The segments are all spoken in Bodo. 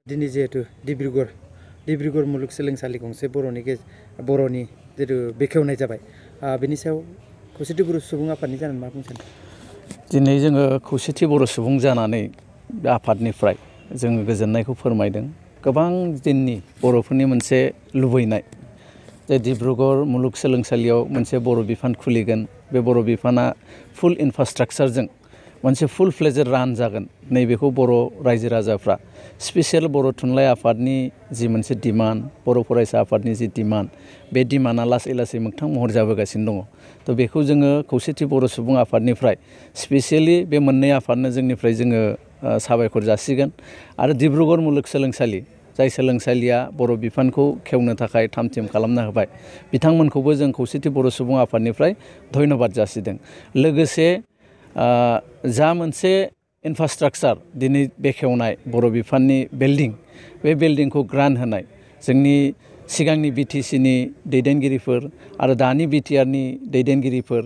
दिनै जिहेतु डिब्रुगड़ मुलुगसोलोंसालि गंसे बर'नि जितु बेखेवनाय जाबाय बेनि सायाव खौसेथि बर' सुबुं आफादनि जानानै मा बुंनो सानो? दिनै जोङो खौसेथि बर' सुबुं जानानै बे आफादनिफ्राय जोङो गोजोननायखौ फोरमायदों। गोबां दिननि बर'फोरनि मोनसे लुबैनाय जे डिब्रुगड़ मुलुगसोलोंसालियाव मोनसे बर' बिफान खुलिगोन, बे बर' बिफाना फुल इनफ्रास्ट्राक्चारजों मोनसे फुल फ्लेजेड रान जागोन, नैबेखौ बर' रायजो राजाफ्रा स्पेसियेल बर' थुनलाइ आफादनि जि मोनसे डिमान्ड, बर' फरायसा आफादनि जि डिमान्ड, बे डिमान्डआ लासै लासै मोगथां महर जाबोगासिनो दङ। थ' बेखौ जोङो खौसेथि बर' सुबुं आफादनिफ्राय स्पेसियेलि बे मोननै आफादनो जोंनिफ्राय जोङो साबायखर जासिगोन। आरो डिब्रुगड़ मुलुगसोलोंसालि, जाय सोलोंसालिया बर' बिफानखौ खेवनो थाखाय थाम थिम खालामना होबाय, बिथांमोनखौबो जों खौसेथि बर' सुबुं आफादनिफ्राय धन्यबाद जासिदों। लोगोसे जा मोनसे इनफ्रास्ट्राक्चार दिनै बेखेवनाय बर' बिफाननि बिल्डिं, बे बिल्डिंखौ ग्रान्ट होनाय जोंनि सिगांनि BTCनि दैदेनगिरिफोर आरो दानि BTRनि दैदेनगिरिफोर,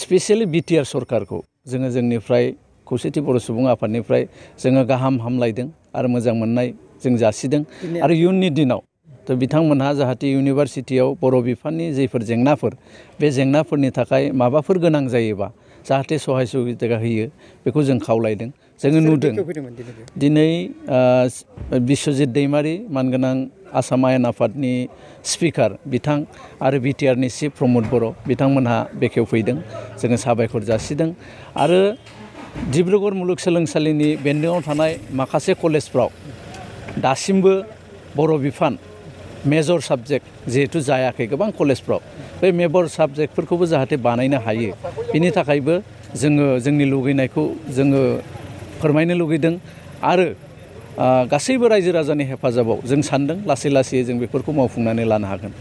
स्पेसियेलि BTR सरकारखौ जोङो जोंनिफ्राय खौसेथि बर' सुबुं आफादनिफ्राय जोङो गाहाम हामलायदों आरो मोजां मोननाय जों जासिदों। आरो इयुननि दिनाव बिथांमोनहा जाहाथे इउनिभारसिटियाव बर' बिफाननि जेफोर जेंनाफोर, बे जेंनाफोरनि थाखाय माबाफोर गोनां जायोबा जाहाथे सहाय सुबिदा होयो, बेखौ जों खावलायदों। जोङो नुदों दिनै बिस्वजित दैमारि, मानगोनां आसाम आयेन आफादनि स्पिकार बिथां आरो BTRनि चिफ प्रमद बर', बिथांमोनहा बेखेवफैदों, जोङो साबायखर जासिदों। आरो डिब्रुगड़ मुलुगसोलोंसालिनि बेन्दोङाव थानाय माखासे कलेजफ्राव दासिमबो बर' बिफान मेजर साबजेक्ट जिहेथु जायाखै गोबां कलेजफ्राव, बे मेजर साबजेक्टफोरखौबो जाहाथे बानायनो हायो, बिनि थाखायबो जोङो जोंनि लुगैनायखौ जोङो फोरमायनो लुगैदों। आरो गासैबो रायजो राजानि हेफाजाबाव जों सानदों लासै लासै जों बेफोरखौ मावफुंनानै लानो हागोन।